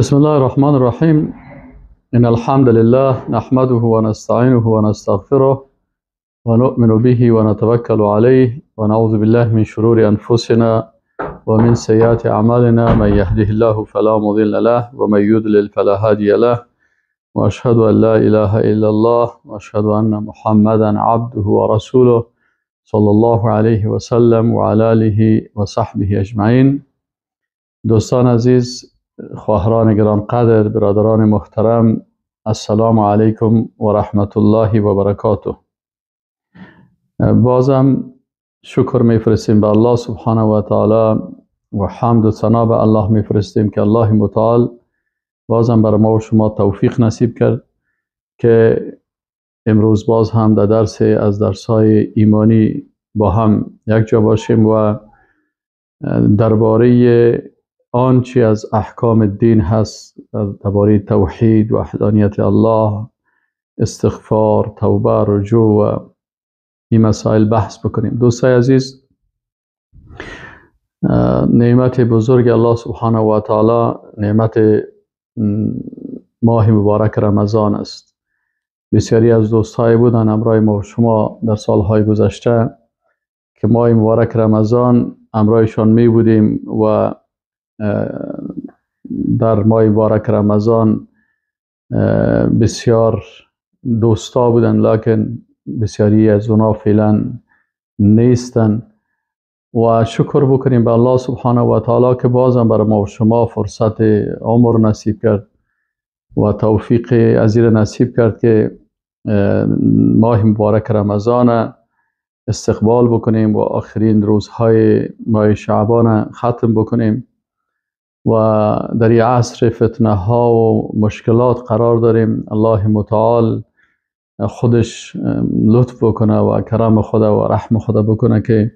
بسم الله الرحمن الرحیم. ان الحمد لله نحمده ونستعینه ونستغفره ونؤمن به ونتوکل علیه ونعوذ بالله من شرور انفسنا ومن سیئات اعمالنا. من یهده الله فلا مضل له ومن یضلل فلا هادی له، واشهد ان لا اله الا الله واشهد ان محمدا عبده ورسوله صلی الله علیه وسلم وعلى آله وصحبه اجمعین. دوستان عزیز، خواهران گرانقدر، برادران محترم، السلام علیکم و رحمت الله و برکاته. بازم شکر میفرستیم به الله سبحانه و تعالی و حمد و ثنا به الله میفرستیم که الله متعال بازم بر ما و شما توفیق نصیب کرد که امروز باز هم در درس از درس‌های ایمانی با هم یک جا باشیم و درباره آنچه از احکام دین هست، درباره توحید و وحدانیت الله، استغفار، توبه، رجوع و این مسائل بحث بکنیم. دوستای عزیز، نعمت بزرگ الله سبحانه و تعالی نعمت ماه مبارک رمضان است. بسیاری از دوستای بودن همراه ما و شما در سالهای گذشته که ماه مبارک رمضان همراهشان می بودیم و در ماه مبارک رمضان بسیار دوستا بودن، لکن بسیاری از اونا فعلا نیستن و شکر بکنیم به الله سبحانه و تعالی که بازم برای ما و شما فرصت عمر نصیب کرد و توفیق عزیز نصیب کرد که ماه مبارک رمضان استقبال بکنیم و آخرین روزهای ماه شعبان ختم بکنیم و در این عصر فتنه ها و مشکلات قرار داریم. الله متعال خودش لطف بکنه و کرم خدا و رحم خدا بکنه که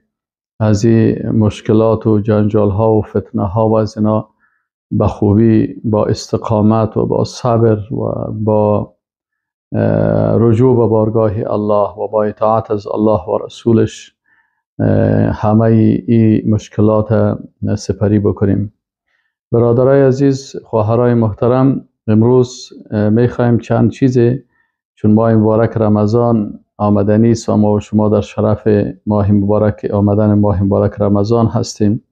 از این مشکلات و جنجال ها و فتنه ها و از اینا به خوبی با استقامت و با صبر و با رجوع به بارگاه الله و با اطاعت از الله و رسولش همه این مشکلات سپری بکنیم. برادرای عزیز، خواهرای محترم، امروز میخوایم چند چیز، چون ماه مبارک رمضان آمدنی است و ما و شما در شرف ماه مبارک آمدن ماه مبارک رمضان هستیم،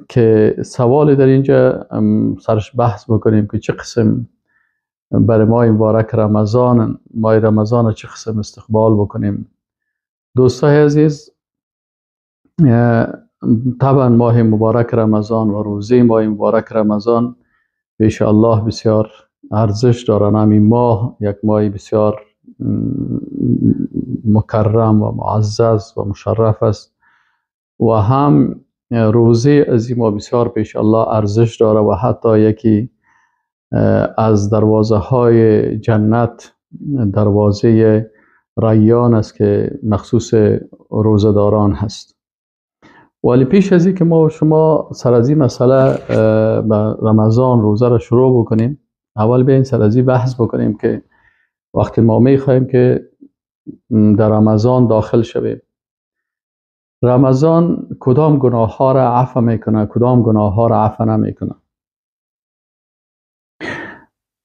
که سوالی در اینجا سرش بحث بکنیم که چه قسم برای ماه مبارک رمضان، ماه رمضان چه قسم استقبال بکنیم. دوستای عزیز، طبعا ماه مبارک رمضان و روزه ماه مبارک رمضان پیش الله بسیار ارزش دارن. همین ماه یک ماه بسیار مکرم و معزز و مشرف است و هم روزه از این ماه بسیار پیش الله ارزش داره و حتی یکی از دروازه های جنت دروازه ریان است که مخصوص روزه‌داران هست. ولی پیش از این که ما و شما سر از این مسئله به رمضان روزه را شروع بکنیم، اول بیاین سر از این بحث بکنیم که وقتی ما میخواهیم که در رمضان داخل شویم، رمضان کدام گناه ها را عفو میکنه، کدام گناه ها را عفو نمیکنه؟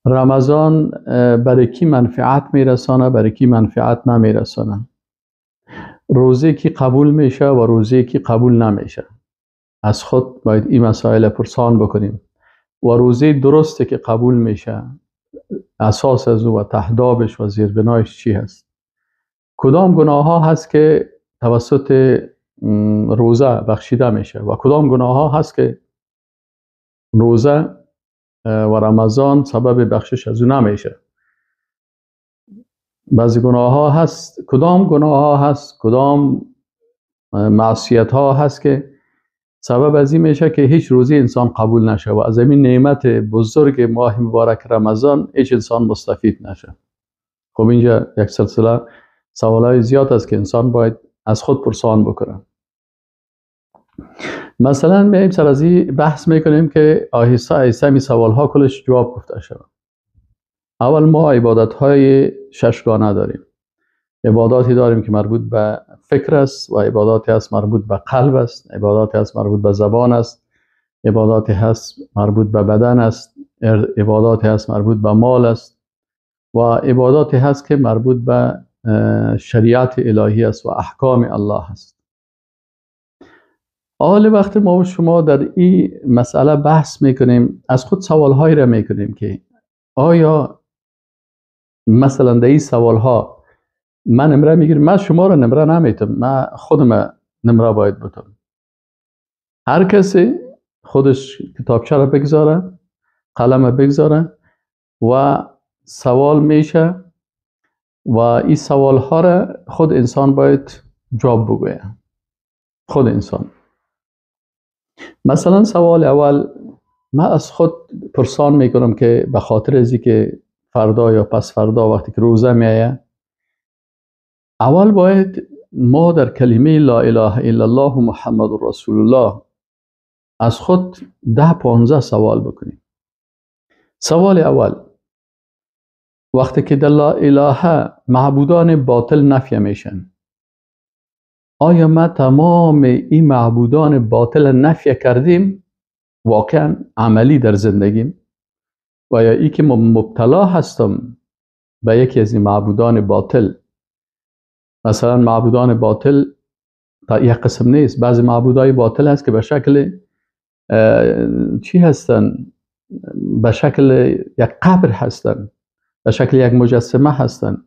رمضان برای کی منفعت میرسانه، برای کی منفعت نمیرسانه؟ روزه کی قبول میشه و روزه کی قبول نمیشه؟ از خود باید این مسائل پرسان بکنیم. و روزه درسته که قبول میشه، اساس از او و تهدابش و زیربنایش چی هست؟ کدام گناه ها هست که توسط روزه بخشیده میشه و کدام گناه ها هست که روزه و رمضان سبب بخشش از او نمیشه؟ بعضی گناه ها هست، کدام گناه ها هست، کدام معصیت ها هست که سبب از این میشه که هیچ روزی انسان قبول نشه و از این نعمت بزرگ ماه مبارک رمضان هیچ انسان مستفید نشه. خب اینجا یک سلسله سوالای زیاد است که انسان باید از خود پرسان بکنه. مثلا میایم سر از این بحث میکنیم که آهسته آهسته می سوال ها کلش جواب گفته شود. اول ما عبادت های ششگانه داریم. عباداتی داریم که مربوط به فکر است و عباداتی است مربوط به قلب است، عباداتی است مربوط به زبان است، عباداتی هست مربوط به بدن است، عباداتی هست مربوط به مال است و عباداتی هست که مربوط به شریعت الهی است و احکام الله است. حال وقت ما و شما در این مسئله بحث میکنیم، از خود سوالهایی را میکنیم که آیا مثلا در این سوالها من نمره میگیرم؟ من شما را نمره نمیتم، من خودم نمره باید بتم. هر کسی خودش کتابچه را بگذاره، قلم بگذاره و سوال میشه و این سوال ها را خود انسان باید جواب بگویه، خود انسان. مثلا سوال اول من از خود پرسان میکنم که به خاطر ازی که فردا یا پس فردا وقتی که روزه میایه، اول باید ما در کلمه لا اله الا الله محمد رسول الله از خود 10-15 سوال بکنیم. سوال اول، وقتی که در لا اله معبودان باطل نفی میشن، آیا ما تمام این معبودان باطل نفی کردیم واقعا عملی در زندگیم؟ و یا ای که ما مبتلا هستم به یکی از این معبودان باطل؟ مثلا معبودان باطل تا یک قسم نیست، بعضی معبودای باطل هست که به شکل چی هستن؟ به شکل یک قبر هستن، به شکل یک مجسمه هستن.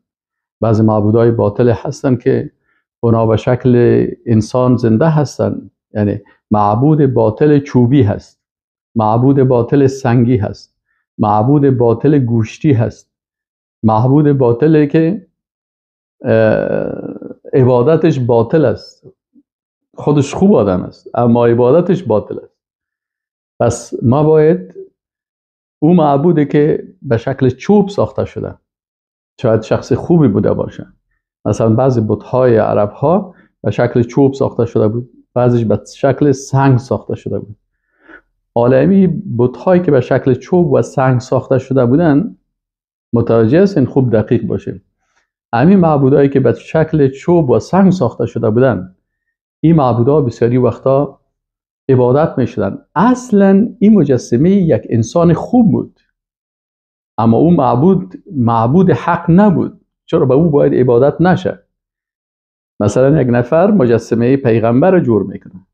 بعضی معبودای باطل هستن که اونا به شکل انسان زنده هستن، یعنی معبود باطل چوبی هست، معبود باطل سنگی هست، معبود باطل گوشتی هست، معبود باطلی که عبادتش باطل است، خودش خوب آدم است اما عبادتش باطل است. پس ما باید او معبودی که به شکل چوب ساخته شده، شاید شخص خوبی بوده باشه، مثلا بعضی بت‌های عرب ها به شکل چوب ساخته شده بود، بعضیش به شکل سنگ ساخته شده بود. عالمی بت‌هایی که به شکل چوب و سنگ ساخته شده بودن، متوجه هستین؟ خوب دقیق باشیم. همین معبودایی که به شکل چوب و سنگ ساخته شده بودن، این معبودها بسیاری وقتا عبادت می شدن. اصلا این مجسمه یک انسان خوب بود، اما او معبود حق نبود. چرا به او باید عبادت نشه؟ مثلا یک نفر مجسمه پیغمبر رو جور میکنه،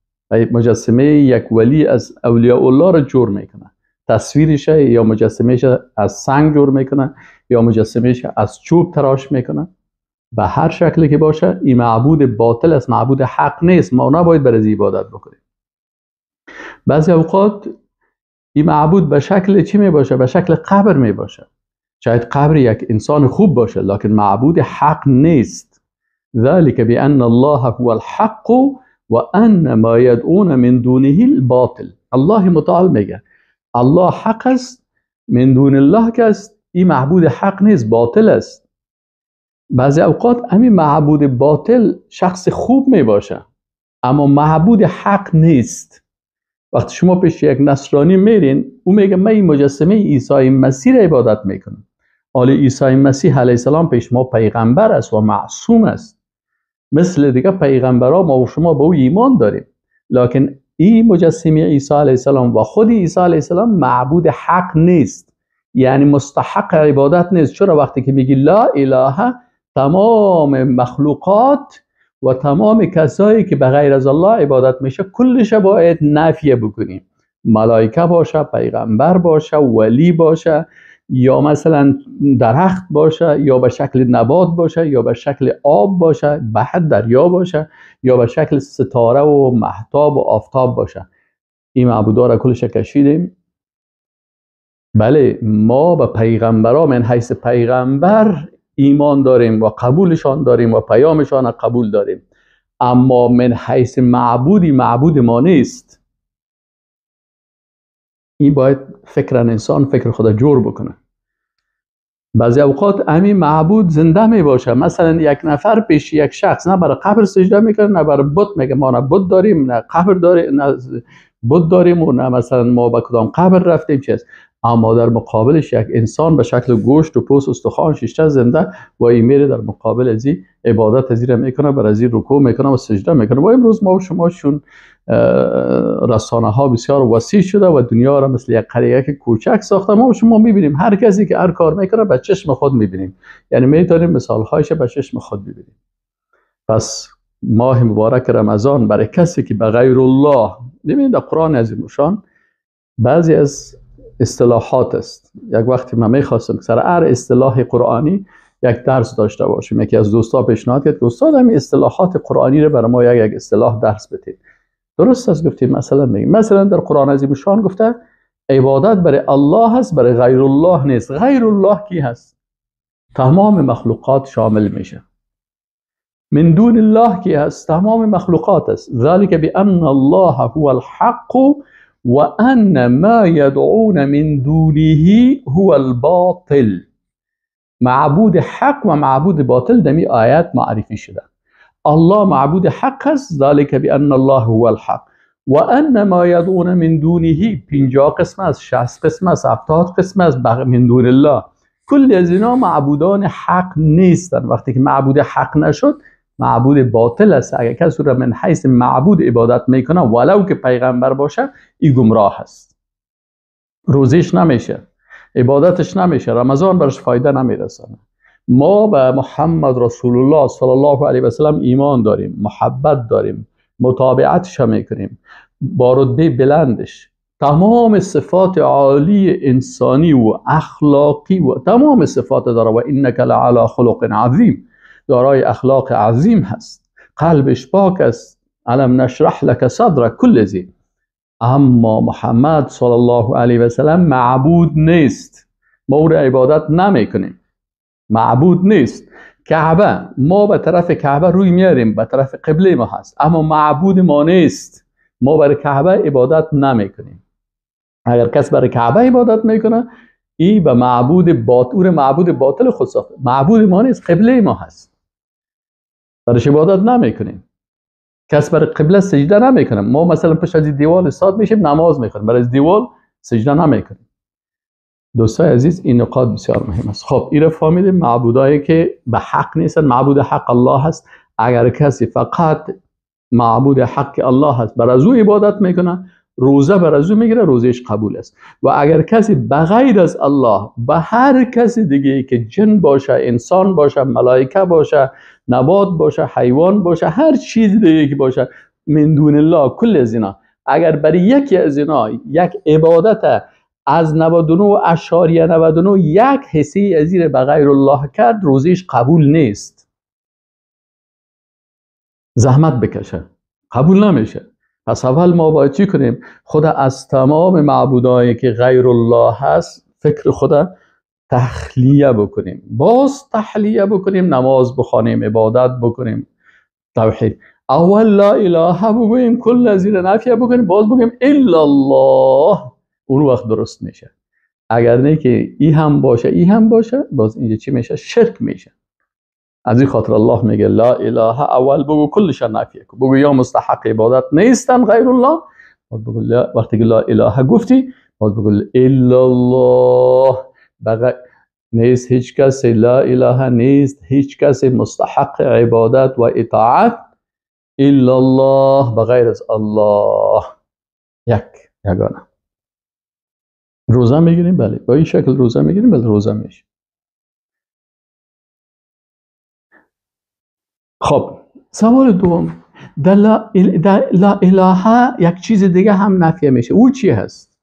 مجسمه یک ولی از اولیاء الله رو جور میکنه، تصویرش یا مجسمهش از سنگ جور میکنه یا مجسمهش از چوب تراش میکنه. به هر شکلی که باشه این معبود باطل است، معبود حق نیست، ما نباید برای عبادت بکنیم. بعضی اوقات این معبود به شکل چی می باشه؟ به شکل قبر می باشه. شاید قبر یک انسان خوب باشه لکن معبود حق نیست. ذلك بأن الله هو الحق وأن ما يدعون من دونه الباطل. الله متعال میگه الله حق است، من دون الله که است، این معبود حق نیست، باطل است. بعضی اوقات همین معبود باطل شخص خوب می باشه اما معبود حق نیست. وقتی شما پیش یک نصرانی میرین، او میگه من این مجسمه عیسی مسیح را عبادت میکنم. حالا عیسی مسیح علیه السلام پیش ما پیغمبر است و معصوم است، مثل دیگه پیغمبرها ما و شما به او ایمان داریم، لکن این مجسمه عیسی علیه السلام و خود عیسی علیه السلام معبود حق نیست، یعنی مستحق عبادت نیست. چرا؟ وقتی که میگی لا اله، تمام مخلوقات و تمام کسایی که به غیر از الله عبادت میشه کلش باید نفیه بکنیم. ملائکه باشه، پیغمبر باشه، ولی باشه، یا مثلا درخت باشه، یا به شکل نبات باشه، یا به شکل آب باشه، بحر دریا باشه، یا به شکل ستاره و مهتاب و آفتاب باشه. این معبودا را کلش کشیدیم. بله، ما به پیغمبرا من حیث پیغمبر ایمان داریم و قبولشان داریم و پیامشان قبول داریم، اما من حیث معبودی معبود ما نیست. این باید فکر انسان فکر خود جور بکنه. بعضی اوقات همین معبود زنده می باشه. مثلا یک نفر پیش یک شخص نه برای قبر سجده میکنه نه برای بت، میگه ما نه بت داریم نه قبر داریم نه بت داریم و نه مثلا ما به کدام قبر رفتیم چیز، اما در مقابلش یک انسان به شکل گوشت و پوست استخوان شیشته زنده و این میره در مقابل ازی عبادت ازی را میکنه، بر ازی رکوع میکنه و سجده میکنه. و امروز ما و شما چون رسانه ها بسیار وسیع شده و دنیا را مثل یک قریه که کوچک ساخته، ما و شما میبینیم هر کسی که هر کار میکنه به چشم خود میبینیم، یعنی میتونیم مثال هایش به چشم خود ببینیم. پس ماه مبارک رمضان برای کسی که به غیر الله، ببینید در قرآن عظیم الشان بعضی از اصطلاحات است. یک وقتی من میخواستم سر هر اصطلاح قرآنی یک درس داشته باشیم، یکی از دوستا پیشنهاد کرد استاد همین اصطلاحات قرآنی رو برای ما یک اصطلاح درس بدید. درست است، گفتیم مثلا میگیم مثلا در قرآن عظیم الشان گفته عبادت برای الله هست، برای غیر الله نیست. غیر الله کی هست؟ تمام مخلوقات شامل میشه. من دون الله کی هست؟ تمام مخلوقات است. ذلك بأن الله هو الحق وأن ما يدعون من دونه هو الباطل. معبود حق و معبود باطل دمی آیات معرفی شده. الله معبود حق است، ذلك بأن الله هو الحق وأن ما يدعون من دونه. 50 قسم است، 60 قسم است، 70 قسم است من دون الله. کل از اینا معبودان حق نیستن. وقتی که معبود حق نشد معبود باطل است. اگر کسی را من حیث معبود عبادت میکنه ولو که پیغمبر باشه، ای گمراه است، روزیش نمیشه، عبادتش نمیشه، رمضان برش فایده نمیرسانه. ما به محمد رسول الله صلی الله علیه و سلم ایمان داریم، محبت داریم، متابعتش میکنیم، با رتبه بلندش، تمام صفات عالی انسانی و اخلاقی و تمام صفات داره. و انک لعلی خلق عظیم، دارای اخلاق عظیم هست، قلبش پاک است، الم نشرح لک صدرک، کل زی. اما محمد صلی الله علیه و سلم معبود نیست، ما او را عبادت نمیکنیم، معبود نیست. کعبه، ما به طرف کعبه روی میاریم، به طرف قبله ما هست، اما معبود ما نیست، ما برای کعبه عبادت نمیکنیم. اگر کس برای کعبه عبادت میکنه، ای به معبود باطل، معبود باطل خود ساخته، معبود ما نیست، قبله ما هست، برش عبادت نمیکنیم. کس برای قبله سجده نمیکنه. ما مثلا پشت از دیوال استاد میشیم نماز میخونیم، برای دیوال سجده نمیکنیم. دوستای عزیز این نقاط بسیار مهم است. خب این رو فهمیدیم، معبودایی که به حق نیستن، معبود حق الله هست. اگر کسی فقط معبود حق الله هست، بر از او عبادت میکنه، روزه بر از او میگیره، روزهش قبول است. و اگر کسی بغیر از الله به هر کسی دیگه که جن باشه، انسان باشه، ملائکه باشه، نبات باشه، حیوان باشه، هر چیز دیگه که باشه، من دون الله، کل از اینا، اگر برای یکی از اینا یک عبادت از 99.99 یک حصه از این به غیر الله کرد، روزیش قبول نیست، زحمت بکشه، قبول نمیشه. پس اول ما باید چی کنیم؟ خود از تمام معبودایی که غیر الله هست فکر خود تخلیه بکنیم، باز تخلیه بکنیم، نماز بخوانیم، عبادت بکنیم، توحید. اول لا اله بگوییم، کل از این نفیه بکنیم، باز بگوییم الا الله، اون وقت درست میشه. اگر نه که ای هم باشه ای هم باشه، باز اینجا چی میشه؟ شرک میشه. از این خاطر الله میگه لا اله، اول بگو کلش نفیه کن، بگو یا مستحق عبادت نیستن غیر الله، باز بگو لا، وقتی که لا اله گفتی باز بگو الا الله، نیست هیچ کسی، لا اله نیست هیچ کسی مستحق عبادت و اطاعت الا الله، بغیر از الله، یک یگانه. روزه میگیریم، بله با این شکل روزه میگیریم، بله روزه میشه. خب سوال دوم، در لا اله یک چیز دیگه هم نفی میشه، او چی هست؟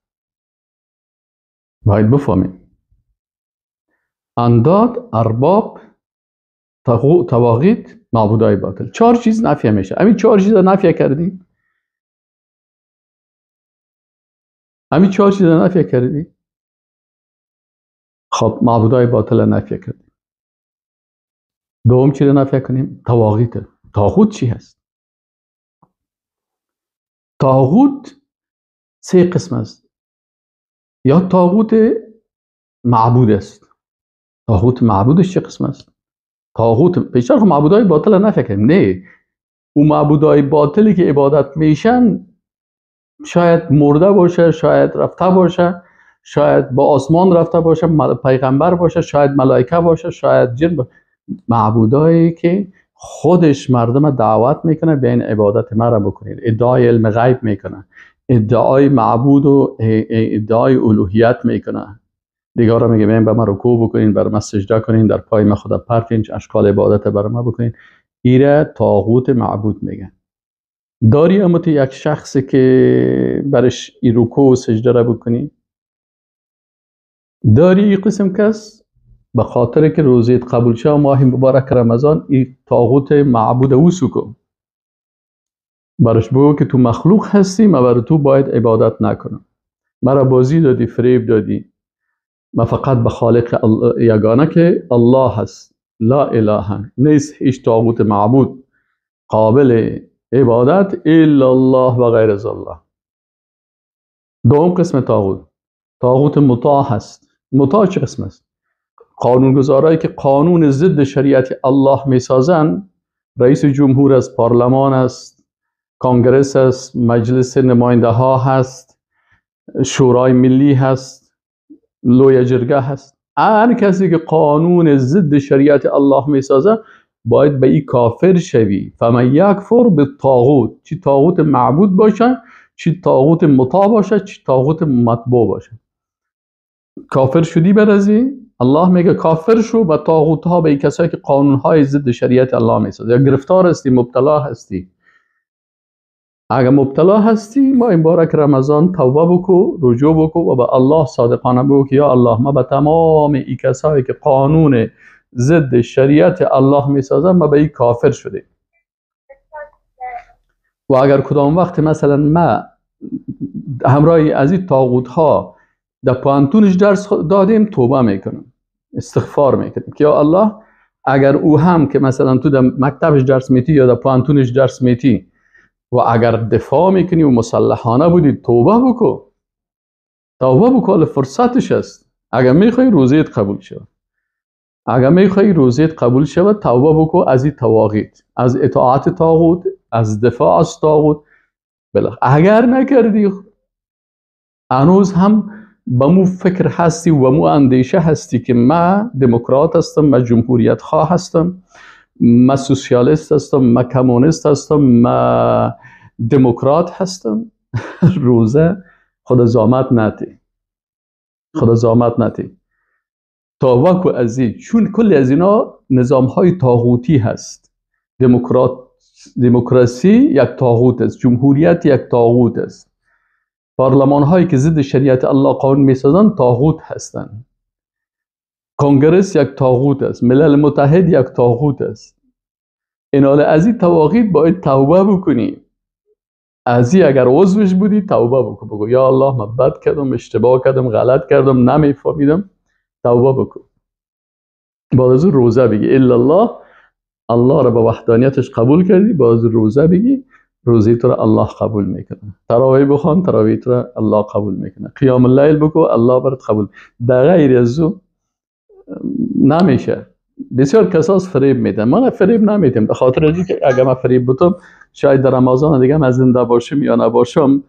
باید بفهمیم. انداد، ارباب، طواغیت، معبودای باطل، چهار چیز نفی میشه. همین چهار چیز رو نفی کردی؟ همین چهار چیز رو نفی کردی؟ خب معبودای باطل رو نفی کردی. دوم چی رو نفی کنیم؟ طواغیت. طاغوت چی هست؟ طاغوت سه قسم است. یا طاغوت معبود است. طاغوت معبودش چه قسم است؟ طاغوت بیشتر خب معبودای باطل رو نفی کنیم، نه، او معبودای باطلی که عبادت میشن شاید مرده باشه، شاید رفته باشه، شاید با آسمان رفته باشه، پیغمبر باشه، شاید ملائکه باشه، شاید جن باشه. معبودایی که خودش مردم دعوت میکنه بیاین عبادت مرا بکنید، ادعای علم غیب میکنه، ادعای معبود و ادعای الوهیت میکنه، دیگه را میگه بیاین به من رکوع بکنین، بر من سجده کنین، در پای من خدا پرتین، اشکال عبادت بر من بکنین. ایره طاغوت معبود میگه. داری اما تو یک شخصی که برش ای رکوع و سجده را بکنی؟ داری ای قسم کس؟ به خاطر که روزیت قبول شه ماه مبارک رمضان ای طاغوت معبود اوسو کن، برش بگو که تو مخلوق هستی، ما بر تو باید عبادت نکنم، مرا بازی دادی، فریب دادی، ما فقط به خالق یگانه که الله هست، لا اله نیست هیچ طاغوت معبود قابل عبادت الا الله و غیر از الله. دوم قسم طاغوت، طاغوت مطاع هست. مطاع چه قسم است؟ قانونگذارایی که قانون ضد شریعت الله میسازن، رئیس جمهور است، پارلمان است، کانگرس است، مجلس نماینده ها هست، شورای ملی هست، لویه جرگه هست. هر کسی که قانون ضد شریعت الله میسازه باید به این کافر شوی. فمن یکفر بالطاغوت، چی طاغوت معبود باشه، چی طاغوت مطاع باشه، چی طاغوت مطبوع باشه. کافر شدی برازی الله میگه کافر شو به طاغوت ها، به این کسایی که قانون های ضد شریعت الله میسازه. یا گرفتار هستی، مبتلا هستی. اگر مبتلا هستی ما این بارک رمضان توبه بکو، رجوع بکو و به الله صادقانه بگو که یا الله ما به تمام این کسایی که قانون ضد شریعت الله میسازن ما به این کافر شدیم. و اگر کدام وقت مثلا ما همراه از این طاغوت ها در پوانتونش درس دادیم، توبه میکنم، استغفار میکنم که یا الله اگر او هم که مثلا تو در مکتبش درس میتی یا در پوانتونش درس میتی و اگر دفاع میکنی و مسلحانه بودی، توبه بکو، توبه بکو، فرصتش است. اگر میخوای روزیت قبول شود، اگر میخوای روزیت قبول شود، توبه بکو از این طواغیت، از اطاعت طاغوت، از دفاع از طاغوت. بله اگر نکردی هنوز هم به مو فکر هستی و مو اندیشه هستی که ما دموکرات هستم، ما جمهوریت خواه هستم، ما سوسیالیست هستم، ما کمونیست هستم، ما دموکرات هستم، روزه خدا زامت نتی، خدا زامت نتی. توبه کو از چون کل از اینا نظام های طاغوتی هست. دموکراسی یک طاغوت است، جمهوریت یک طاغوت است، پارلمان هایی که ضد شریعت الله قانون میسازند طاغوت هستند، کنگرس یک طاغوت است، ملل متحد یک طاغوت است. اینال از این طواغیت باید توبه بکنی. از این اگر عضوش بودی توبه بکن، بگو یا الله من بد کردم، اشتباه کردم، غلط کردم، نمیفهمیدم، توبه بکن. بعد از روزه بگی الا الله، الله را به وحدانیتش قبول کردی، بعد از روزه بگی روزی تو را الله قبول میکنه. تراویح بخوان، تراویح تو را الله قبول میکنه. قیام اللیل بکو، الله برات قبول. در غیر از او نمیشه. بسیار کساس فریب میدن، من فریب نمیدم به خاطر اینکه اگر من فریب بودم شاید در رمضان دیگه من زنده باشم یا نباشم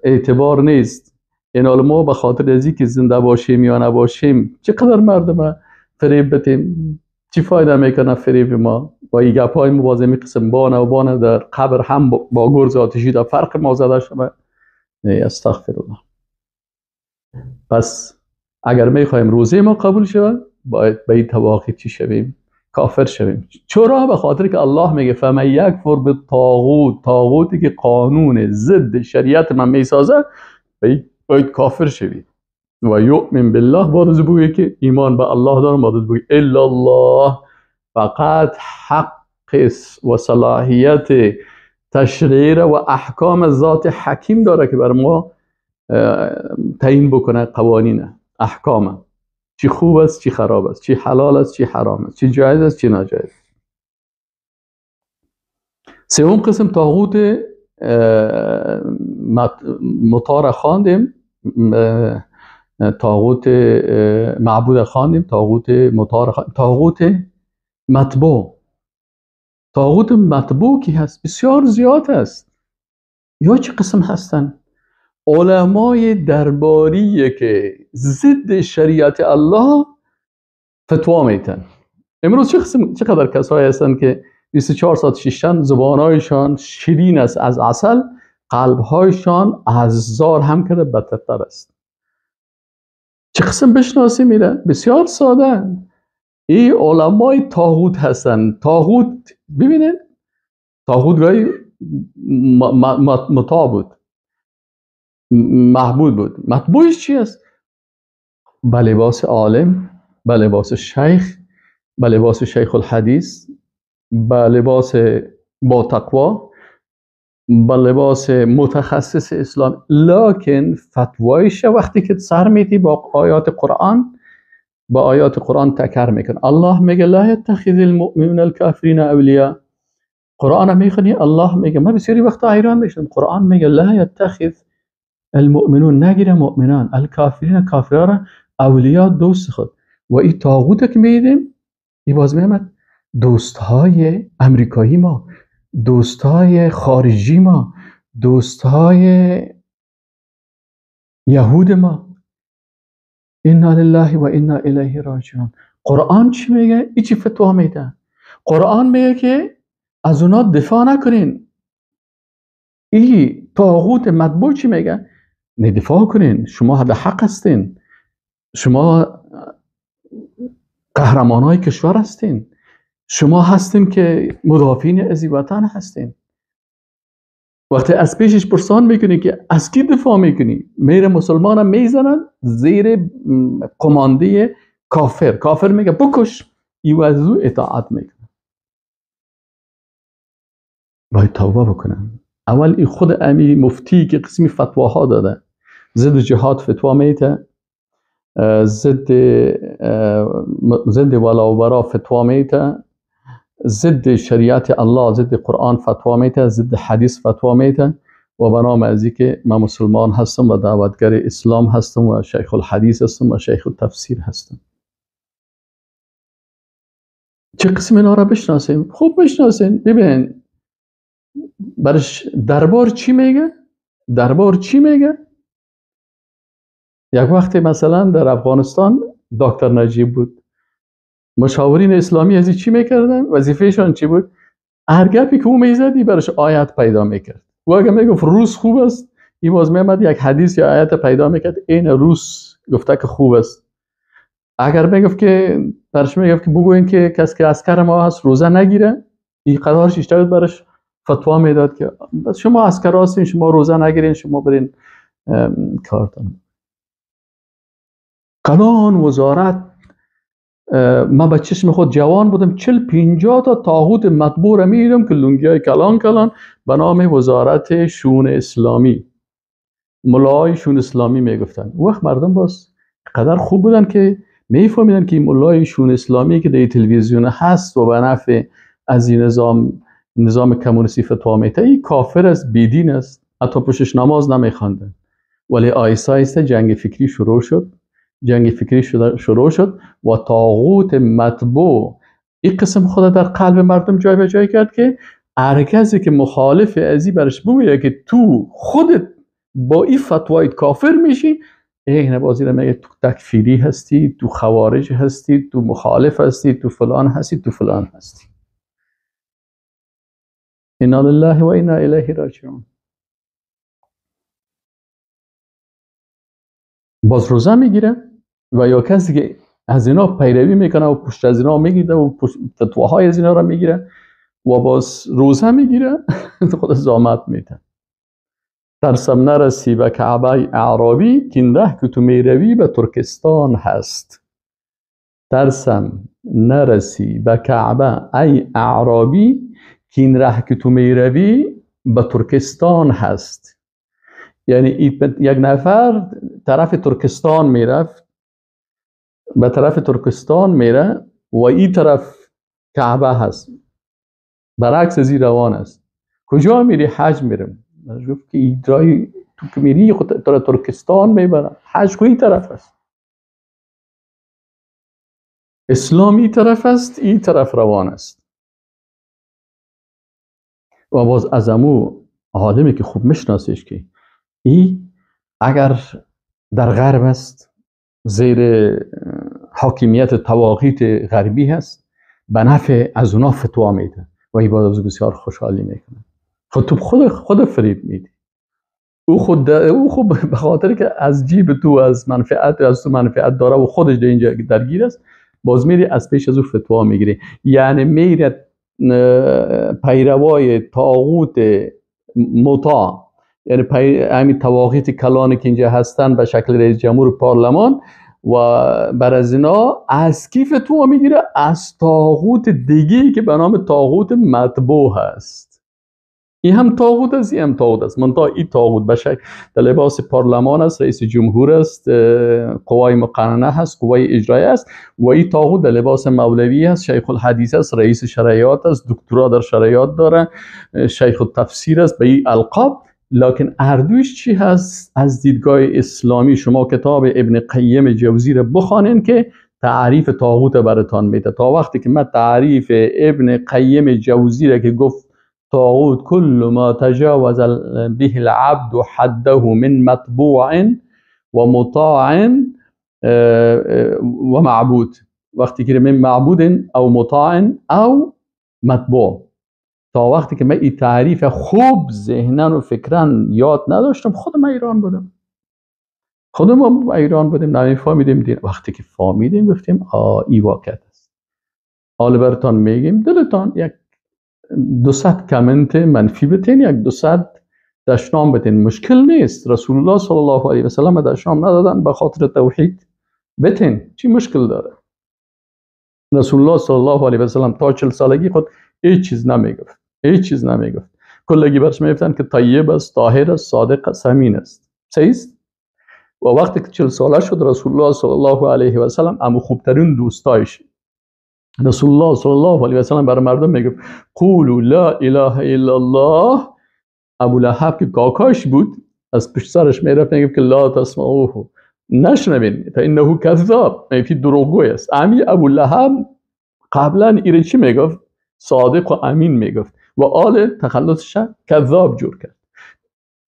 اعتبار نیست. این حال ما به خاطر از اینکه زنده باشیم یا نباشیم چقدر مردم فریب بدیم، چی فایده میکنه فریب ما؟ با این گپ های موازمی قسم بانه و بانه در قبر هم با گرز آتشی در فرق ما زده شده. استغفر الله. پس اگر میخوایم روزه ما قبول شود باید به این طواغیت چی شویم؟ کافر شویم. چرا؟ به خاطر که الله میگه فمن یکفر بالطاغوت، طاغوتی که قانون ضد شریعت من میسازه باید کافر شوید. و یؤمن بالله، باید بگه که ایمان به الله دارم، باید بگه الا الله، فقط حق و صلاحیت تشریع و احکام ذات حکیم داره که بر ما تعیین بکنه قوانین احکام، چی خوب است چی خراب است، چی حلال است چی حرام است، چی جایز است چی ناجایز. سوم قسم طاغوت مطاع خواندیم، طاغوت معبود خواندیم، طاغوت مطاع خواندیم، طاغوت مطبوع. طاغوت مطبوع کی هست؟ بسیار زیاد هست. یا چه قسم هستن؟ علمای درباری که ضد شریعت الله فتوا میتن. امروز چقدر کسایی هستن که 24 ساعت شیشتن، زبانهایشان شیرین است از عسل، قلبهایشان از زار هم کرده بدتر است. چه قسم بشناسی میره؟ بسیار ساده. این علمای طاغوت هستن. طاغوت ببینید، طاغوت گاهی مطاع بود، محبود بود. مطبوعش چی است؟ به لباس عالم، به لباس شیخ، به لباس شیخ الحدیث، به لباس با تقوا، به لباس متخصص اسلام، لکن فتوایش وقتی که سر میدی با آیات قرآن، با آیات قرآن تکر میکنه. الله میگه لا یتخذ المؤمنون الکافرین اولیاء. قرآن میخونی، الله میگه، من بسیاری وقتا حیران میشم، قرآن میگه لا یتخذ المؤمنون، نگیره مؤمنان، الکافرین، کافران اولیاء، دوست خود. و این طاغوت که میدیم، این باز میامد دوستهای امریکایی ما، دوستهای خارجی ما، دوستهای یهود ما. انا لله و انا الیه راجعون. قرآن چی میگه؟ ای چی فتوا میده؟ قرآن میگه که از اونا دفاع نکنین. ای طاغوت مطبوع چی میگه؟ نه دفاع کنین، شما در حق هستین، شما قهرمانای کشور هستین، شما هستین که مدافعین از وطن هستین. وقتی از پیشش پرسان میکنی که از کی دفاع میکنی، میر مسلمان هم میزنن زیر قمانده کافر، کافر میگه بکش، ای از او اطاعت میکنه. باید توبه بکنن. اول این خود امی مفتی که قسمی فتواها داده، ضد جهاد فتوا میته، ضد ولا و برا فتوا میته، ضد شریعت الله، ضد قرآن فتوا میته، ضد حدیث فتوا میته، و به نام از که من مسلمان هستم و دعوتگر اسلام هستم و شیخ الحدیث هستم و شیخ التفسیر هستم. چه قسم اینا را بشناسیم؟ خوب بشناسیم. ببین برش دربار چی میگه؟ دربار چی میگه؟ یک وقتی مثلا در افغانستان دکتر نجیب بود، مشاورین اسلامی از چی میکردن؟ وظیفهشان چی بود؟ هر گپی که او میزدی برش آیت پیدا میکرد. و اگه میگفت روس خوب است، این باز میامد یک حدیث یا آیت پیدا میکرد، این روس گفته که خوب است. اگر میگفت که برش میگفت که بگوین که کسی که عسکر ما هست روزه نگیره، این قدارش بیشتر برش فتوا میداد که شما عسکر هستین، شما روزه نگیرین، شما برین کارتان. کلان وزارت، من به چشم خود جوان بودم، 40-50 تا طاغوت مطبوع را میدیدم که لنگی های کلان کلان به نام وزارت شون اسلامی، ملای شون اسلامی میگفتن. وقت مردم باز قدر خوب بودن که میفهمیدن که این ملای شون اسلامی که در تلویزیون هست و به نفع از این نظام کمونیستی فتوا میده، این کافر است، بیدین است، حتی پشتش نماز نمیخواندن. ولی آیسته آیسته جنگ فکری شروع شد، جنگ فکری شروع شد و طاغوت مطبوع این قسم خود در قلب مردم جای به جای کرد که هر کسی که مخالف ازی برش بگوید که تو خودت با این فتوایت کافر میشی، این بازی رو میگه تو تکفیری هستی، تو خوارج هستی، تو مخالف هستی، تو فلان هستی، تو فلان هستی. انا لله و انا الیه راجعون. باز روزه میگیره و یا کسی که از اینا پیروی میکنه و پشت از اینا میگیره و فتواهای از اینا را میگیره و باز روزه میگیره، خود زامت میده. ترسم نرسی به کعبه اعرابی که این ره که تو میروی به ترکستان هست. ترسم نرسی به کعبه ای اعرابی که این ره که تو میروی به ترکستان هست. یعنی یک نفر طرف ترکستان میرفت، به طرف ترکستان میره و این طرف کعبه هست، برعکس از این روان است. کجا میری؟ حج میرم. گفت که این رای تو که میری خود ترکستان میبرم، حج کو این طرف است. اسلام این طرف است، این طرف روان است. و باز از امو عالمی که خوب میشناسیش که ای اگر در غرب است، زیر حاکمیت طواغیت غربی هست، به نفع از اونا فتوا میده و این باز بسیار خوشحالی میکنه. خود تو خود فریب میدی. او خود به خاطر که از جیب تو، از منفعت، از تو منفعت داره و خودش در اینجا درگیر است، باز میری از پیش از او فتوا میگیری. یعنی میره پیروای طاغوت مطاع، یعنی همین طواغیت کلانی که اینجا هستن به شکل رئیس جمهور پارلمان و بر از اینا از کی فتوا میگیره؟ از طاغوت دیگه که به نام طاغوت مطبوع هست. این هم طاغوت است، این هم طاغوت است. منتها این طاغوت به شکل در لباس پارلمان است، رئیس جمهور است، قوای مقننه هست، قوای اجرایی است، و این طاغوت در لباس مولوی است، شیخ الحدیث است، رئیس شرعیات است، دکترا در شرعیات داره، شیخ التفسیر است، به این القاب. لکن اردوش چی هست؟ از دیدگاه اسلامی شما کتاب ابن قیم جوزی را بخوانین که تعریف طاغوت براتان میده. تا وقتی که من تعریف ابن قیم جوزی را که گفت طاغوت کل ما تجاوز به العبد حده من مطبوع و مطاع و معبود، وقتی که من معبود او مطاع او مطبوع، تا وقتی که من این تعریف خوب ذهنن و فکرن یاد نداشتم، خود ما ایران بودم، خود ما ایران بودیم، نمیفهمیدیم دین. وقتی که فهمیدیم گفتیم ای واقعیت است. حالا براتان میگیم دلتان یک 200 کامنت منفی بتین، یک 200 دشنام بتین، مشکل نیست. رسول الله صلی الله علیه و سلم دشنام ندادن به خاطر توحید، بتین چی مشکل داره؟ رسول الله صلی الله علیه و سلم تا 40 سالگی خود هیچ چیز نمیگفت، هیچ چیز نمیگفت. کلگی برش میگفتن که طیب است، طاهر است، صادق است، امین است. صحیح است؟ و وقتی که 40 ساله شد رسول الله صلی الله علیه و سلم امو خوبترین دوستایش، رسول الله صلی الله علیه و سلم برای مردم میگفت قولوا لا اله الا الله. ابو لهب که کاکاش بود از پشت سرش میرفت میگفت که لا تسمعوه، نشنوین، فانه کذاب، میگفت دروغگوی است. امی ابو لهب قبلا ایره چی میگفت؟ صادق و امین میگفت و آل تخلصش کذاب جور کرد.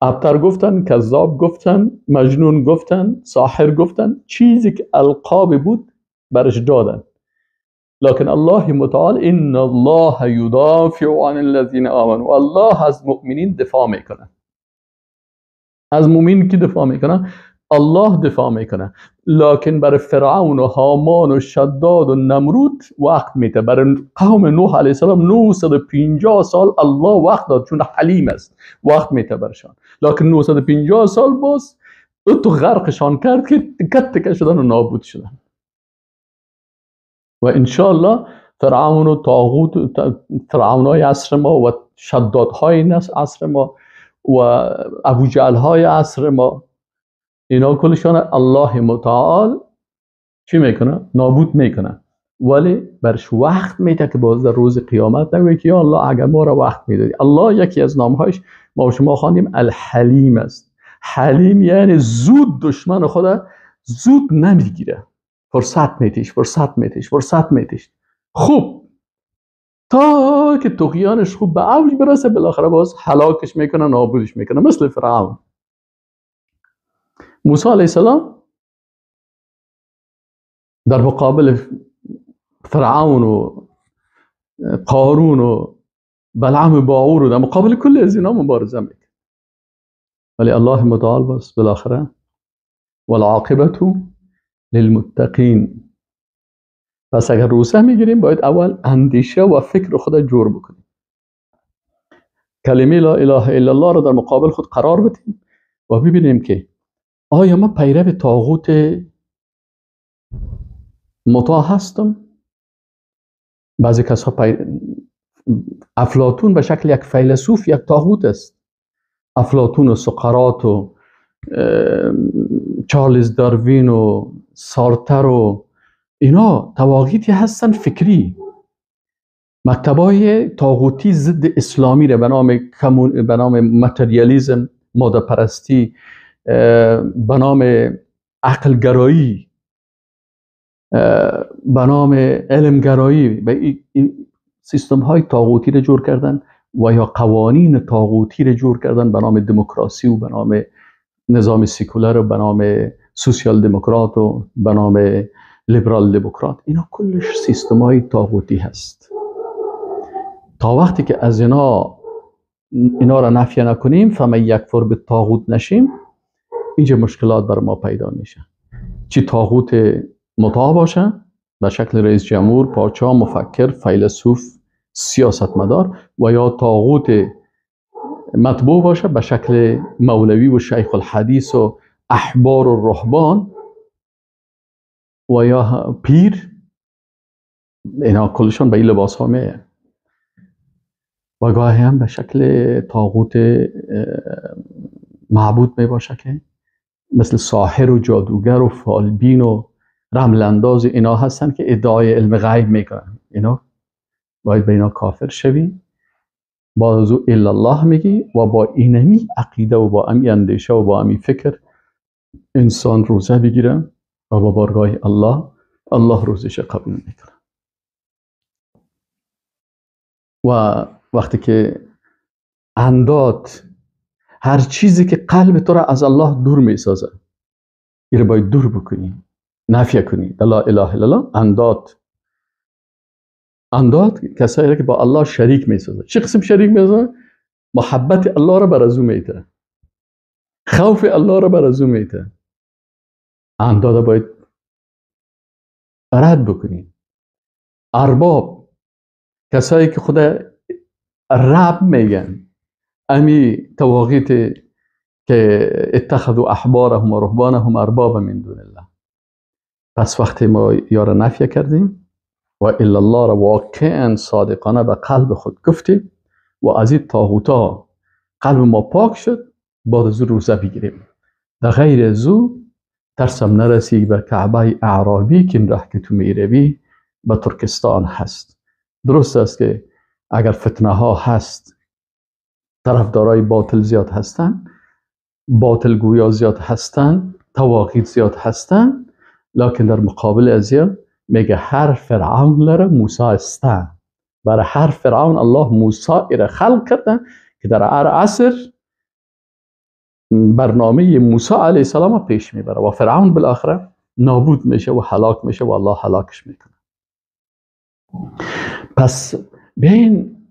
ابتر گفتن، کذاب گفتن، مجنون گفتن، ساحر گفتن، چیزی که القاب بود برش دادن. لكن الله متعال ان الله يدافع عن الذين آمنوا، الله از مؤمنین دفاع میکنه. از مؤمن کی دفاع میکنه؟ الله دفاع میکنه. لکن برای فرعون و هامان و شداد و نمرود وقت میده. برای قوم نوح علیه السلام 950 سال الله وقت داد، چون حلیم است، وقت میده برشان. لکن 950 سال باز او تو غرقشان کرد که تکه تکه شدن و نابود شدن. و انشاءالله فرعون و طاغوت، فرعونای عصر ما و شدادهای عصر ما و ابوجهل‌های عصر ما، اینا کلشان الله متعال چی میکنه؟ نابود میکنه. ولی برش وقت میده که باز در روز قیامت نگوی که یا الله اگر ما را وقت میدادی. الله یکی از نامهایش ما شما خواندیم الحلیم است. حلیم یعنی زود دشمن خود زود نمیگیره، فرصت میتیش، فرصت میتیش، فرصت میتیش، خوب تا که طغیانش خوب به اوج برسه، بالاخره باز هلاکش میکنه، نابودش میکنه، مثل فرعون. موسی علیه السلام در مقابل فرعون و قارون و بلعم باعور و در مقابل کل از اینا مبارزه میکنه، ولی الله متعال باز بالاخره والعاقبة للمتقین. پس اگر روزه میگیریم باید اول اندیشه و فکر خود جور بکنیم، کلمه لا اله الا الله رو در مقابل خود قرار بدیم و ببینیم که آیا من پیرو طاغوت مطاع هستم؟ بعضی کسا افلاطون به شکل یک فیلسوف یک طاغوت است. افلاطون و سقراط و چارلز داروین و سارتر و اینا طواغیتی هستن فکری، مکتبای طاغوتی ضد اسلامی را به نام ماتریالیسم، ماده پرستی، به نام عقلگرایی، به نام علمگرایی، به این سیستم های طاغوتی را جور کردن و یا قوانین طاغوتی را جور کردن به نام دموکراسی و به نام نظام سیکولر و به نام سوسیال دموکرات و به نام لیبرال دموکرات، اینا کلش سیستم های طاغوتی هست. تا وقتی که از اینا را نفی نکنیم، فمن یکفر بالطاغوت نشیم، اینجا مشکلات بر ما پیدا میشه. چی طاغوت مطاع باشه به شکل رئیس جمهور، پادشاه، مفکر، فیلسوف، سیاستمدار، و یا طاغوت مطبوع باشه به شکل مولوی و شیخ الحدیث و احبار و رهبان و یا پیر، اینا کلشان به این لباس ها میه. و گاهی هم به شکل طاغوت معبود می باشه که مثل ساحر و جادوگر و فالبین و رملنداز اینا هستن که ادعای علم غیب میکنن. اینا باید به اینا کافر شوی، با از او الا الله میگی و با اینمی عقیده و با امی اندیشه و با امی فکر انسان روزه بگیره و با بارگاه الله، الله روزش قبول میکنه. و وقتی که انداد، هر چیزی که قلب تو را از الله دور میسازه، این باید دور بکنی، نفی کنی. لا اله الا الله. انداد، انداد کسایی را که با الله شریک میسازه. چه قسم شریک میسازه؟ محبت الله را بر از او میته، خوف الله را بر از او میته. انداد باید رد بکنی. ارباب، کسایی که خدا رب میگن، امی تواغیت که اتخذوا احبارهم و رهبانهم اربابا من دون الله. پس وقتی ما یار نفی کردیم و الا الله را واقعا صادقانه به قلب خود گفتیم و از این طاغوتا قلب ما پاک شد، بعد از روزه بگیریم. در غیر از او ترسم نرسی به کعبه اعرابی که این راه که تو میروی به ترکستان هست. درست است که اگر فتنه ها هست، طرفدارای باطل زیاد هستن، باطل گویا زیاد هستن، تواقیت زیاد هستن، لکن در مقابل از میگه هر فرعون لره موسی است. برای هر فرعون الله موسی را خلق کرده که در هر عصر برنامه موسی علیه السلام پیش میبره و فرعون بالاخره نابود میشه و هلاک میشه و الله هلاکش میکنه. پس بیاین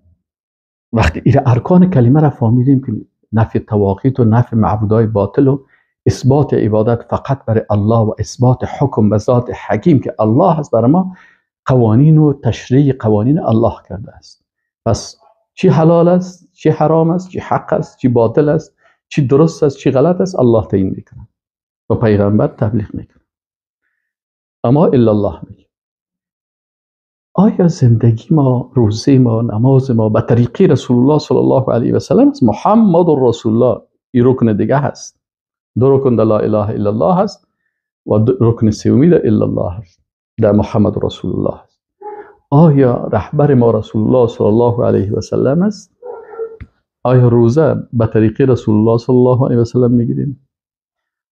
وقتی این ارکان کلمه را فهمیدیم که نفی تواقیت و نفی معبودای باطل و اثبات عبادت فقط برای الله و اثبات حکم به ذات حکیم که الله هست، برای ما قوانین و تشریع قوانین الله کرده است. پس چی حلال است، چی حرام است، چی حق است، چی باطل است، چی درست است، چی غلط است، الله تعیین میکنه و پیغمبر تبلیغ میکنه. اما الا الله میگه. آیا زندگی ما، روزه ما، نماز ما به طریقی رسول الله صلی الله علیه و سلم است؟ محمد رسول الله، این رکن دیگه هست. دو رکن در لا اله الا الله هست و رکن سومی در الا الله هست، در محمد رسول الله هست. آیا رهبر ما رسول الله صلی الله علیه و سلم است؟ آیا روزه به طریقی رسول الله صلی الله علیه و سلم میگیریم؟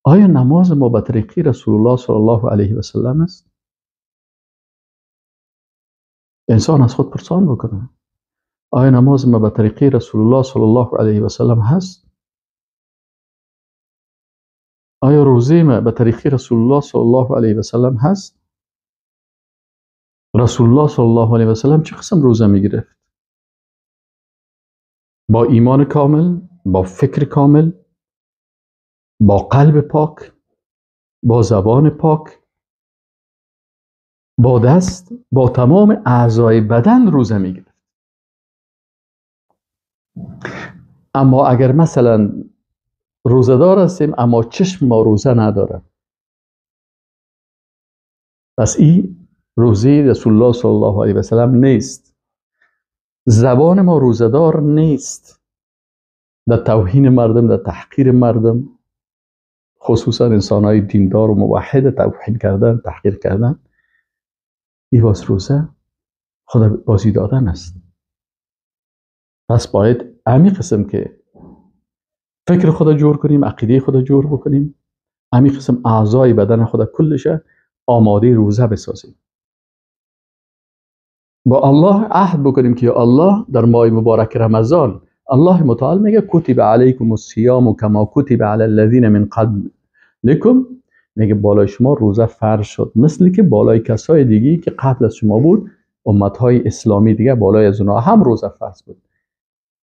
آیا نماز ما به طریقی رسول الله صلی الله علیه و سلم است؟ انسان از خود پرسان بکنه. آیا نماز ما به طریقی رسول الله صلی الله علیه و سلم هست؟ آیا روزه ما به طریقی رسول الله صلی الله علیه و سلم هست؟ رسول الله صلی الله علیه و سلم چه قسم روزه میگرفت؟ با ایمان کامل، با فکر کامل، با قلب پاک، با زبان پاک، با دست، با تمام اعضای بدن روزه میگرفت. اما اگر مثلا روزه‌دار هستیم اما چشم ما روزه نداره، پس این روزه رسول الله صلی الله علیه و سلم نیست. زبان ما روزه‌دار نیست. در توهین مردم، در تحقیر مردم، خصوصا انسان‌های دیندار و موحد توهین کردن، تحقیر کردن، این باز روزه خدا بازی دادن است. پس باید امی قسم که فکر خدا جور کنیم، عقیده خدا جور بکنیم، امی قسم اعضای بدن خدا کلشه آماده روزه بسازیم. با الله عهد بکنیم که یا الله در ماه مبارک رمضان الله متعال میگه کتب علیکم الصیام کما کتب علی الذین من قبلکم، میگه بالای شما روزه فرض شد مثل که بالای کسای دیگه که قبل از شما بود، امتهای اسلامی دیگه، بالای از اونها هم روزه فرض بود.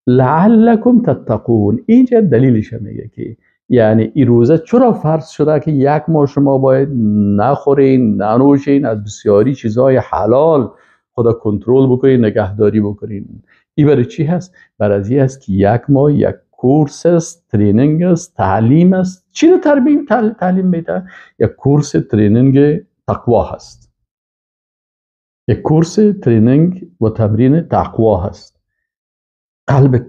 لعلکم تتقون، اینجا دلیلش میگه که یعنی این روزه چرا فرض شده که یک ماه شما باید نخورین ننوشین، از بسیاری چیزهای حلال خدا کنترل بکنین، نگهداری بکنین. این برای چی هست؟ برای از این هست که یک ماه یک کورس است، training است، تعلیم است. چی رو تعلیم میده؟ یک کورس training تقوا هست، یک کورس training و تمرین تقوا هست. قلب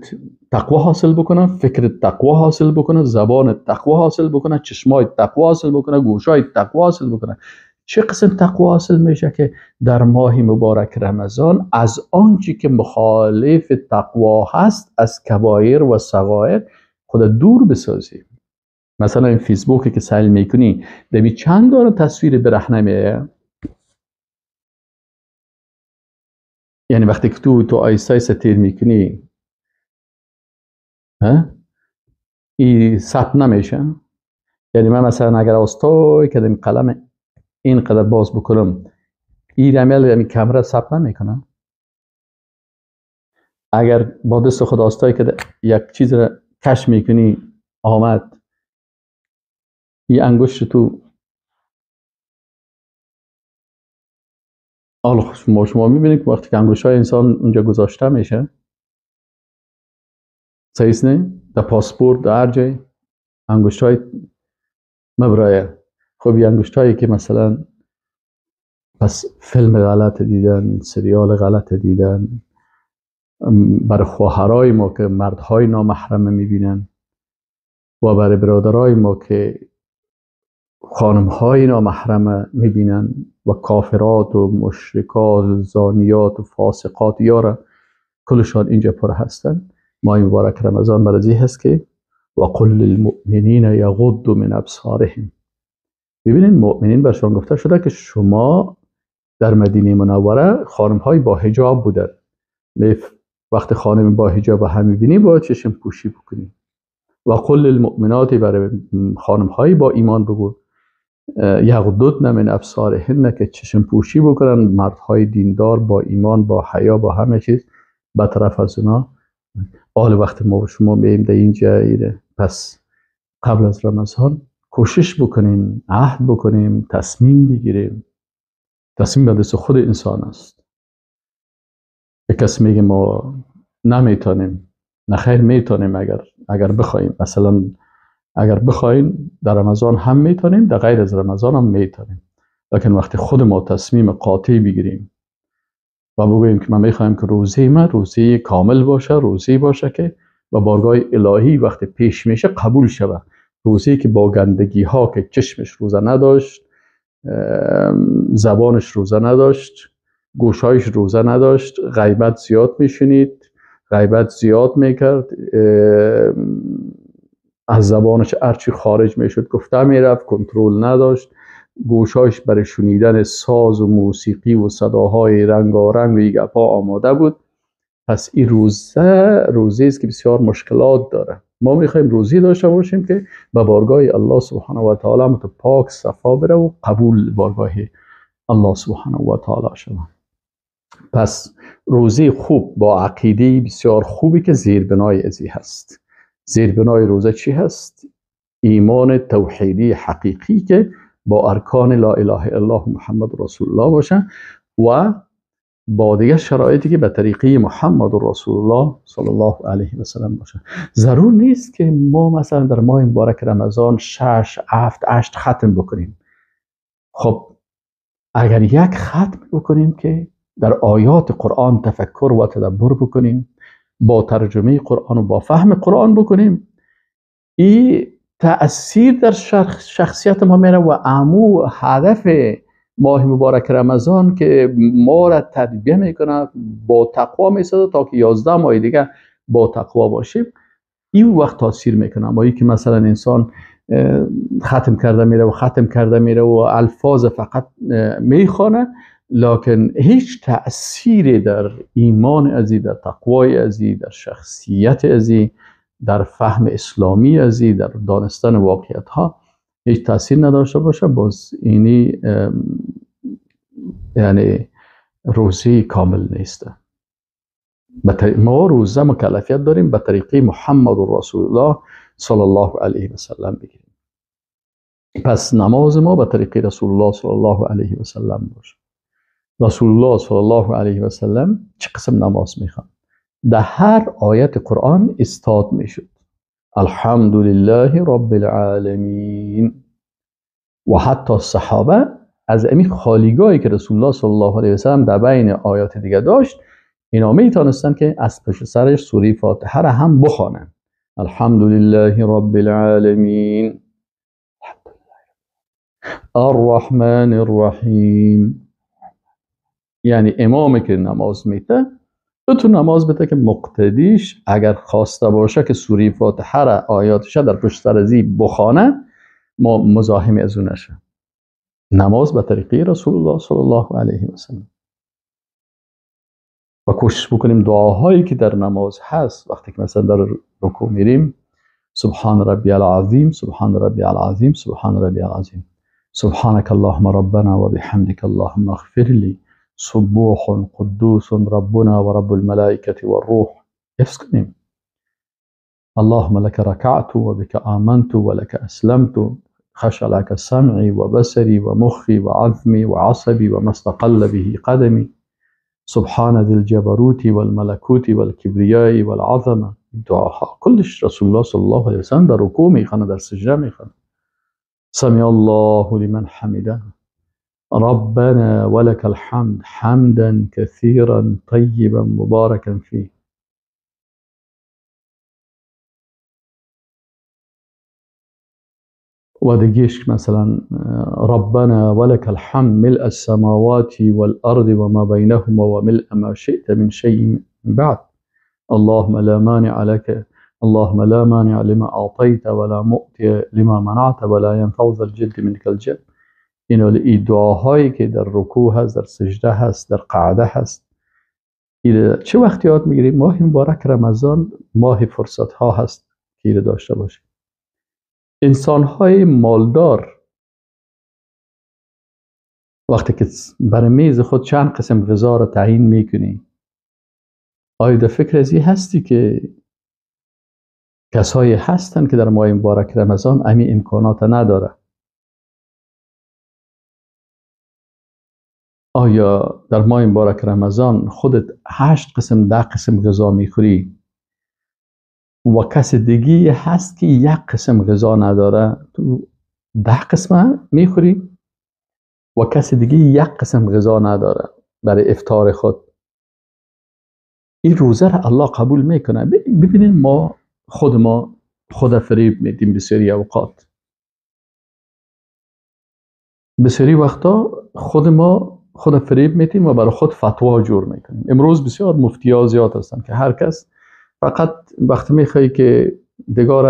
تقوا حاصل بکنه، فکر تقوا حاصل بکنه، زبان تقوا حاصل بکنه، چشمای تقوا حاصل بکنه، گوشای تقوا حاصل بکنه. چه قسم تقوا حاصل میشه؟ که در ماه مبارک رمضان از آنچه که مخالف تقوا هست، از کبایر و صغایر خود دور بسازی. مثلا این فیسبوکی که سیل میکنی، دمی چند داره تصویر برهنه میه؟ یعنی وقتی که تو آیسته آیسته تیر میکنی، این ثبت نمیشه. یعنی من مثلا اگر آستای که دمی قلم اینقدر باز بکنم، این عمل یعنی کامرا ثبت نمیکنه. اگر با دست خود آستای که یک چیز را کش میکنی، آمد این انگشت تو، حالا شما میبینید که وقتی که انگشت های انسان اونجا گذاشته میشه، صحیح نه؟ در پاسپورت، در هر جای انگشت های مبرایه. خب این انگشت هایی که مثلا پس فیلم غلط دیدن، سریال غلط دیدن، برای خواهرای ما که مردهای نامحرم میبینن و برای برادرای ما که خانمهای نامحرم میبینن و کافرات و مشرکات و زانیات و فاسقات یارا کلشان اینجا پر هستن. ماه مبارک رمضان برای هست که و قل للمؤمنین یغضوا من ابصارهم. ببینین مؤمنین برشان گفته شده که شما در مدینه منوره خانمهای با حجاب بودن، وقتی خانم با حجاب هم میبینی باید چشم پوشی بکنی. و قل للمؤمنات، برای خانمهای با ایمان بگو یغضضن من ابصارهن، که چشم پوشی بکنن. مردهای دیندار با ایمان، با حیا، با همه چیز به طرف از اونا. حال وقت ما و شما میایم در اینجا ایره. پس قبل از رمضان کوشش بکنیم، عهد بکنیم، تصمیم بگیریم. تصمیم به دست خود انسان است. یک کس میگه ما نمیتونیم، نه خیر میتونیم اگر بخوایم. مثلا اگر بخوایم در رمضان هم میتونیم، در غیر از رمضان هم میتونیم. لیکن وقتی خود ما تصمیم قاطع بگیریم و بگوییم که من میخوایم که روزه من روزه کامل باشه، روزه باشه که با بارگاه الهی وقتی پیش میشه قبول شود، روزی که با گندگی ها که چشمش روزه نداشت، زبانش روزه نداشت، گوشایش روزه نداشت، غیبت زیاد میشنید، غیبت زیاد میکرد، از زبانش هرچی خارج میشد گفته میرفت، کنترل نداشت، گوشایش برای شنیدن ساز و موسیقی و صداهای رنگارنگ و گپا آماده بود. پس این روزه روزی است که بسیار مشکلات داره. ما میخوایم روزی داشته باشیم که به بارگاه الله سبحانه و تعالی متپاک صفا بره و قبول بارگاه الله سبحانه و تعالی شود. پس روزی خوب با عقیده بسیار خوبی که زیربنای ازی هست. زیربنای روزه چی هست؟ ایمان توحیدی حقیقی که با ارکان لا اله الا الله محمد رسول الله باشه و با دیگر شرایطی که به طریقه محمد رسول الله صلی الله علیه و سلم باشه. ضرور نیست که ما مثلا در ماه مبارک رمضان 6 7 8 ختم بکنیم. خب اگر یک ختم بکنیم که در آیات قرآن تفکر و تدبر بکنیم، با ترجمه قرآن و با فهم قرآن بکنیم، این تأثیر در شخصیت ما میره و عمو هدف ماه مبارک رمضان که ما را تربیه میکنه، با تقوا میسازه تا که 11 ماه دیگه با تقوا باشیم، این وقت تاثیر میکنه. ما که مثلا انسان ختم کرده میره و ختم کرده میره و الفاظ فقط میخوانه، لکن هیچ تأثیری در ایمان ازی، در تقوای ازی، در شخصیت ازی، در فهم اسلامی ازی، در دانستن واقعیت ها هیچ تأثیر نداشته باشه، باز اینی یعنی روزی کامل نیست. ما روزه مکلفیت داریم به طریقه محمد رسول الله صلی الله علیه و سلم بگیریم. پس نماز ما به طریقه رسول الله صلی الله علیه و سلم باشه. رسول الله صلی الله علیه و سلم چه قسم نماز میخوان؟ در هر آیت قرآن استاد میشد الحمدلله رب العالمین. و حتی صحابه از امی خالیگاهی که رسول الله صلی الله علیه و سلم در بین آیات دیگه داشت، اینا میتونستن که از پشت سرش سوره فاتحه را هم بخوانن. الحمدلله رب العالمین، الرحمن الرحیم. یعنی امامی که نماز میته تو نماز بده که مقتدیش اگر خواسته باشه که سوره فاتحه را آیاتش در پشت سر ازی بخوانه، ما مزاحم از اون نشه. نماز به طریقه رسول الله صلی الله علیه و سلم. و کوشش بکنیم دعاهایی که در نماز هست، وقتی که مثلا در رکوع میریم، سبحان ربی العظیم، سبحان ربی العظیم، سبحان ربی العظیم، سبحانك اللهم ربنا وبحمدك اللهم اغفر لي، سبوح قدوس ربنا ورب الملائكة والروح. حفظ کنیم. اللهم لك ركعت وبك آمنت ولك أسلمت، خشع لك سمعي وبصري ومخي وعظمي وعصبي وما استقل به قدمي، سبحان ذي الجبروت والملكوت والكبرياء والعظمة. دعاها كلش رسول الله صلى الله عليه وسلم در رکوع میخوانه، در سجده میخوانه. سمع الله لمن حمده، ربنا ولك الحمد حمدا كثيرا طيبا مباركا فيه. و دیگهش مثلا ربنا ولك الحمد ملء السماوات والأرض وما بينهما وملء ما شئت من شيء من بعد، اللهم لا مانع لك، اللهم لا مانع لما أعطيت ولا مؤتي لما منعت ولا ينفع ذا الجد منك الجد. اینا ای دعاهایی که در رکوع هست، در سجده هست، در قعده هست. چه وقت یاد میگیریم؟ ماه مبارک رمضان ماه فرصت ها هست که ایره داشته باشیم. انسان های مالدار وقتی که بر میز خود چند قسم غذا را تعیین میکنی، آیا در فکر ازی هستی که کسایی هستن که در ماه مبارک رمضان امی امکانات نداره؟ آیا در ماه مبارک رمضان خودت 8 قسم 10 قسم غذا میخوری و کس دیگه هست که 1 قسم غذا نداره، تو 10 قسم میخوری و کس دیگه 1 قسم غذا نداره برای افطار خود؟ این روزه را الله قبول میکنه. ببینین ما خود ما خود فریب میدیم بسیاری اوقات، بسیاری وقتا خود ما خود فریب میدیم و برای خود فتوا جور میکنیم. امروز بسیار مفتیا زیاد هستن که هر کس فقط وقتی میخوایی که دیگار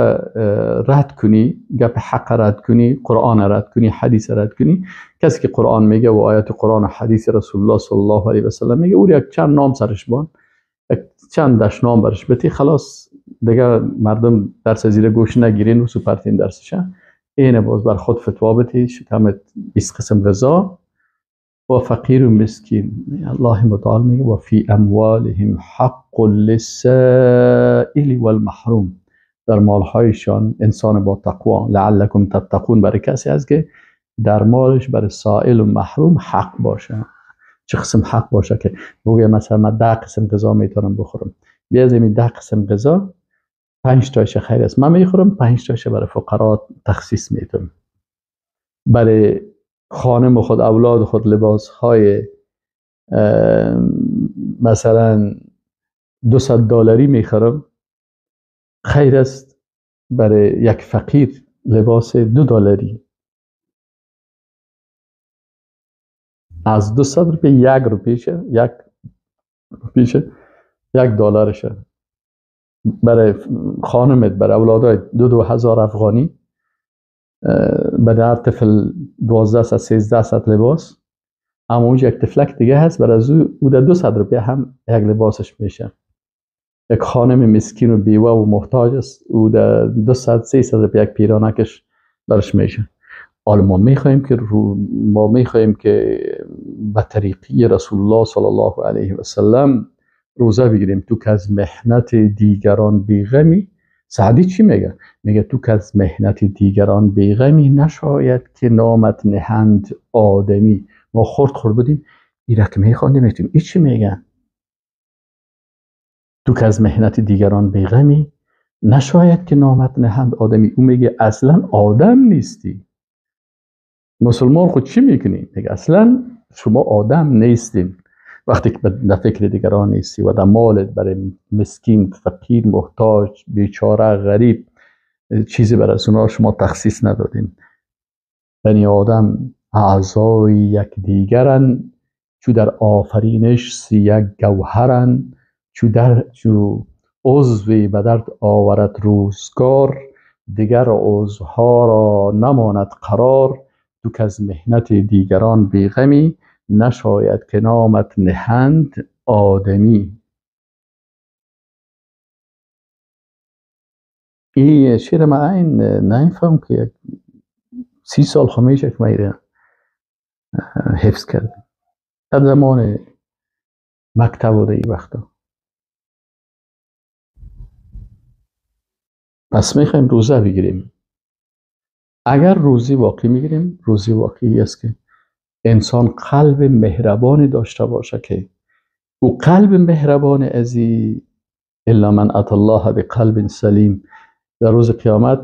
رد کنی، گپ حق رد کنی، قرآن رد کنی، حدیث رد کنی، کسی که قرآن میگه و آیات قرآن و حدیث رسول الله صلی الله علیه و سلم میگه، او یک چند نام سرش بان، یک چند دشنام برش بتی، خلاص دیگه مردم درس زیر گوش نگیرین و سپرتین درسشه. اینه باز بر خود فتوا بتی، شکمت 20 قسم غذا و فقیر و مسکین. الله متعال میگه و فی اموالهم حق للسائل والمحروم. در مالهایشان انسان با تقوا، لعلکم تتقون، برای کسی هست که در مالش برای سائل و محروم حق باشه. چه قسم حق باشه که بگه مثلا من 10 قسم غذا میتونم بخورم، بیا از این 10 قسم غذا 5 تاش خیر است من میخورم، 5 تاش برای فقرا تخصیص میتونم، برای خانم خود، اولاد خود لباس های مثلا $200 میخرم، خیر است برای یک فقیر لباس $2. از 200 روپیه 1 روپیشه، 1 روپیشه، $1 برای خانمت، برای اولادای 2000 افغانی، برای هر طفل 1200 1300 لباس. اما اونجا یک طفلک دیگه هست بر از او در 200 روپیه هم یک لباسش میشه. یک خانم مسکین و بیوه و محتاج است، او در 200-300 روپیه یک پیرانکش برش میشه. حالا ما میخواهیم که به طریقی رسول الله صلی الله علیه و سلم روزه بگیریم. تو که از محنت دیگران بیغمی، سعدی چی میگه؟ میگه تو که از محنت دیگران بیغمی، نشاید که نامت نهند آدمی. ما خورد بودیم این که میخواندیم، میگفتیم این چی میگه؟ تو که از محنت دیگران بیغمی، نشاید که نامت نهند آدمی. او میگه اصلا آدم نیستی. مسلمان خود چی میکنی؟ میگه اصلا شما آدم نیستین وقتی که در فکر دیگران نیستی و در مالت برای مسکین، فقیر، محتاج، بیچاره، غریب چیزی برای اونا شما تخصیص ندادین. بنی آدم اعضای یک دیگرن، چو در آفرینش یک گوهرن، چو عضوی به درد آورد روزگار، دیگر عضوها را نماند قرار. تو که از محنت دیگران بیغمی، نشاید که نامت نهند آدمی. این شعر ما این نفهم که 30 سال خمیشه که من حفظ کردم در زمان مکتب بوده این وقتا. پس میخوایم روزه بگیریم. اگر روزی واقعی میگیریم، روزی واقعی است که انسان قلب مهربانی داشته باشه که او قلب مهربان ازی الا من اتى الله بقلب سلیم. در روز قیامت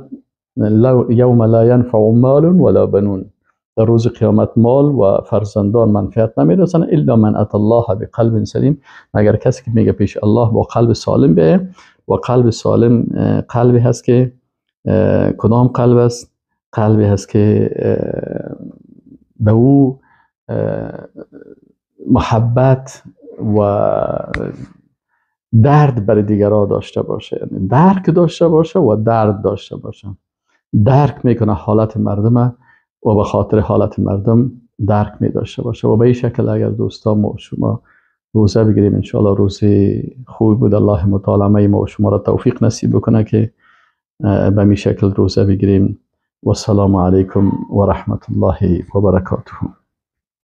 یوم لا ینفع مال ولا بنون، در روز قیامت مال و فرزندان منفعت نمیرسن الا من اتى الله بقلب سلیم، مگر کسی که میگه پیش الله با قلب سالم به. و قلب سالم قلبی هست که کدام قلب است؟ قلبی هست که به او محبت و درد برای دیگران داشته باشه، یعنی درک داشته باشه و درد داشته باشه. درک میکنه حالت مردم و به خاطر حالت مردم درک می داشته باشه. و به این شکل اگر دوستان ما شما روزه بگیریم انشاءالله روزه خوبی بود. الله متعال ما و شما را توفیق نصیب بکنه که به می شکل روزه بگیریم. و السلام علیکم و رحمت الله و برکاته.